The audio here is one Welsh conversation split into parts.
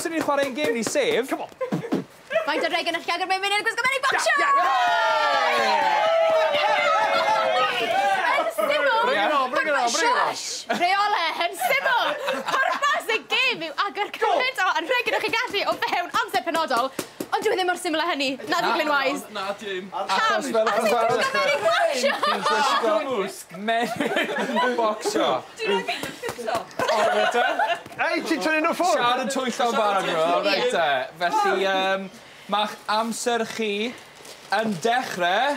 amser ni'n chwarae ein gêm ni, sef... Come on. Faint o regen o'ch llagar mewn munud yn gwisgo menig bocsio? Yn syml! Bring it on, bring it on, bring it on. Shush! Rheole, yn syml! Pwrpas y gêm yw agor cymaint o anrhegen o'ch chi gallu o fewn amser penodol, ond dyw e ddim mor syml â hynny. Na di Glyn Wise. Na dim. Achos fel Pam? o'ch Achos ti'n gwisgo menig bocsio! Menig bocsio. Dwi'n rhaid yn ffito. O, reit te. Ei, ti'n tynnu nhw ffwrdd? Sian yn twyllo'n barod nhw, reit te. Felly, ma'ch amser chi yn dechrau...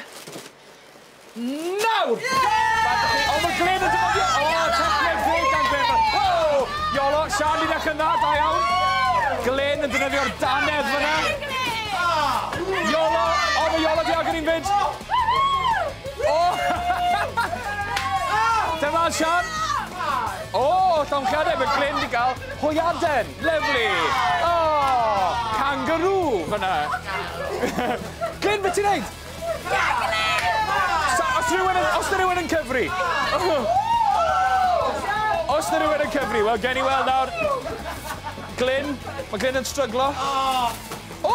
Nawr! O, mae Glyn yn defnyddio... O, techneg fwy gan Glyn. Wow! Iolo, Sian di dechrau'n dda, da iawn. Glyn yn defnyddio'r dannedd fyna. Iolo, o, mae Iolo di agor un fyd. O! Dyma Sian. O, llonchiadau, mae Glyn di gael hwyaden. Lovely. O, kangaroo fyna. Glyn, beth ti'n neud? Os na rhywun yn cyfri. Os na rhywun yn cyfri, wel, gen i weld nawr. Glyn, mae Glyn yn stryglo. O!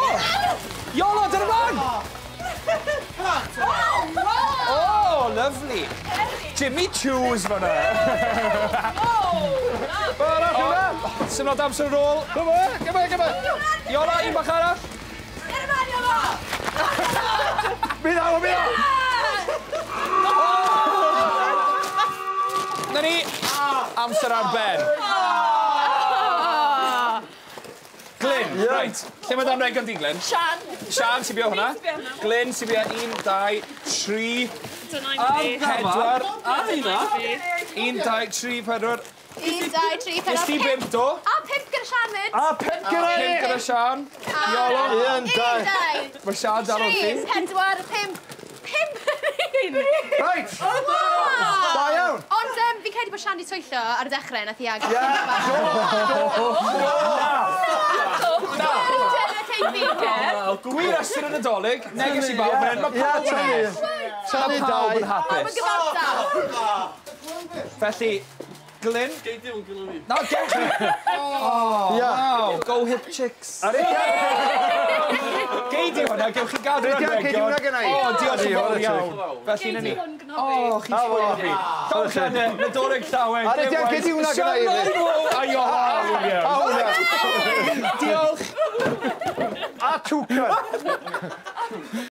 Iolo, dyna ymlaen! O, lovely. Jimmy Choos fyna. Sim lot amser ar ôl. Come on, come on, come on. Iolo, un bach arall. Mi ddaw, mi ddaw! Na ni, amser ar ben. Glyn, reit. Lle mae dan regan di, Glyn? Sian. Sian sy'n bio hwnna. Glyn sy'n bio 1, 2, 3, 4. A hynna. 1, 2, 3, 4. 1, 2, 3, 4, Nes ti 5 do? A 5 gyda Sian fyd. A 5 gyda 5 ni. gyda Sian. Iolo. 1, 2, Mae Sian dal wrthi. 3, 4, 5. 5 Reit. Da iawn. Ond fi'n credu bod Sian di twyllo ar y dechrau, nath i agor. Ie. Do. Do. Gwir ystyr y Nadolig, neges i bawb, mae pawb yn ennill. Mae pawb yn hapus. Felly, Glyn... Gei di hwn gyda fi. Na, gewch chi! Oh, wow, go hip chicks. Gei di hwnna, gewch chi gadw'r anrhegion. Gei di hwnna gynna i. O, diolch yn fawr iawn. Felly, na ni. O, chi'n sbwylio fi. Llongyfarchiadau, Nadolig llawen. Ar ydi, gei di hwnna gynna i. A Iolo Williams. A hwnna. Diolch. A toucan.